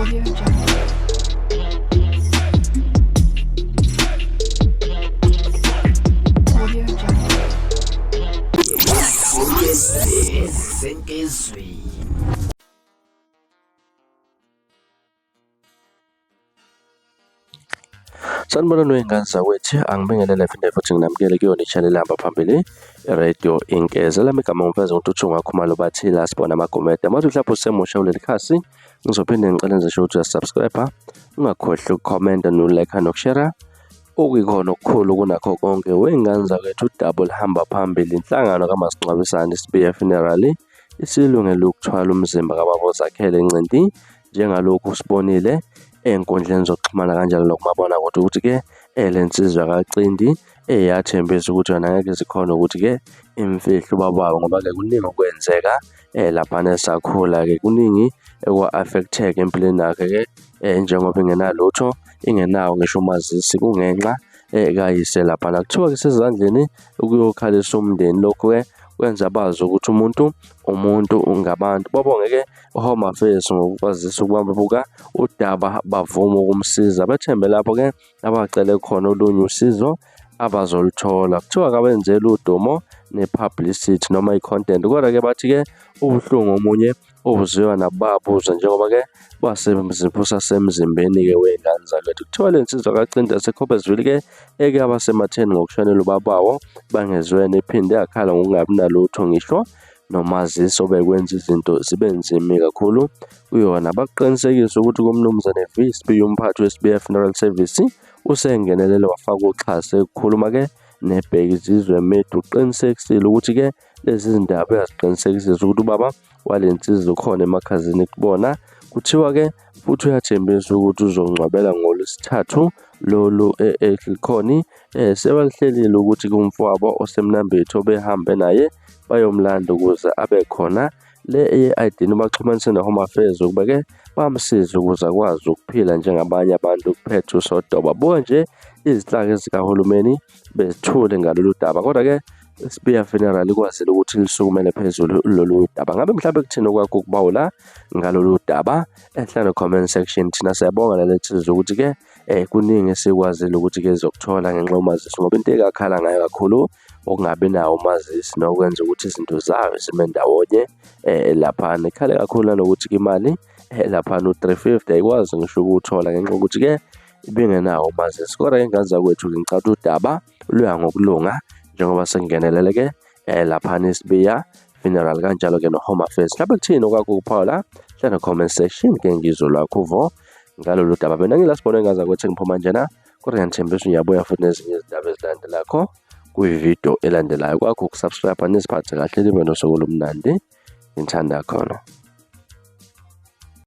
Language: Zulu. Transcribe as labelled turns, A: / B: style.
A: Audio Jungle. Audio Jungle.
B: Senkezweni.
C: Sanibonani wey'ngane zakwethu, angibingelele phinde futhi nginamukele kuyona i-channel ehamba phambili, i-Radio Inkeza. Lami igama ngumfeza uNtuthu Khumalo bathi la sibona amagumede. Uma mhlawumbe usemusha kuleli khasi, ngizophinde ngicele nje ukuthi uyasubscribe, ungakhohlwa ukukhomenta no-like nokushare. Okuyikhona okukhulu kunakho konke wey'ngane zakwethu udaba oluhamba phambili inhlangano kaMasingcwabisane Sibiya Funeral isilungele ukuthwala umzimba kababa uZakhele Ncinti njengalokhu sibonile ey'nkundleni zokuxhumana kanjalo nokumabonakude ukuthi-ke le nsizwa kaCindi eyathembisa ukuthi yona ngeke zikhona ukuthi-ke imfihle ubaba wayo ngoba-ke kuningi okwenzeka laphana esakhula-ke kuningi ekwa-affect-eka empilweni yakhe-ke njengoba ingenalutho ingenawo ngisho umazisi kungenxa kayise laphana. Kuthiwa-ke isezandleni ukuyokhalisa umndeni lokhu-ke kwenza bazi ukuthi umuntu umuntu ngabantu. Babonge-ke Home Affairs ngokukwazisa ukuba babuka udaba bavuma ukumsiza bethembe lapho-ke abacele khona olunye usizo abazoluthola. Kuthiwa kabenzeli udumo ne-publicity noma i-content kodwa-ke bathi-ke ubuhlungu omunye obuzwiwa nababuzwa njengoba-ke busasemzimbeni-ke wey'ngane zakwethu. Kuthiwa le nsizwa kaCindy yaseCoppersville-ke eke yabasematheni ngokushonelwa ubabawo bangezwene iphinde yakhala ngokungabi nalutho ngisho nomazisi obekwenza izinto zibe nzima kakhulu kuyona. Bakuqinisekisa ukuthi kuMnumzane V Sibiya umphathi weSibiya Funeral Service usengenelele wafaka uxhaso ekukhuluma-ke neBhekizizwe Media uqinisekisile ukuthi-ke lezi zindaba uyaziqinisekisisa ukuthi ubaba wale nsizwa ukhona emakhazeni kubona. Kuthiwa-ke futhi uyathembisa ukuthi uzongcwabela ngoLwesithathu lolu eHilconi sebalihlelile ukuthi kumfowabo oseMnambithi obehambe naye bayomlanda ukuze abe khona le ye-ID baxhumanise ne-Home Affairs ukuba-ke bamsize ukuze akwazi ukuphila njengabanye abantu kuphethe uSodoba. Buka nje izinhlaka zikahulumeni bezithule ngalolu daba kodwa-ke Sibiya Funeral ikwazile ukuthi lisukumele phezulu lolu daba. Ngabe mhlawumbe kuthini okwakho ukubawula ngalolu daba? Ehla no-comment section. Thina siyabonga nalethizwe ukuthi-ke kuningi esikwazile ukuthi-ke zokuthola ngenxa yomazisi ngoba into ekakhala ngayo kakhulu ukungabi nawo umazisi nokwenza ukuthi izinto zayo zime ndawonye laphana. Ikhale kakhulu nanokuthi-ke imali laphana u-350 ayikwazi ngisho ukuwuthola ngenxa yokuthi-ke ibingenawo umazisi. Kodwa-ke ngane zakwethu-ke ngicabanga udaba luya ngokulunga njengoba sekungenelele-ke laphana iSibiya Funeral kanjalo-ke no-Home Affairs. Mhlawumbe kuthini okwakho ukuphawula? Hlala comment section ke ngizwe lwakho uvo ngalolu daba. Mina ngilasibona engaza kwethu ngiphuma njena kodwa ngiyanithembisa ngiyabuya futhi nezinye izindaba ezilandelakho kwividiyo elandelayo. Kwakho ukusubscribe niziphathe kahle nibe nosuku olumnandi. Ngithanda khona.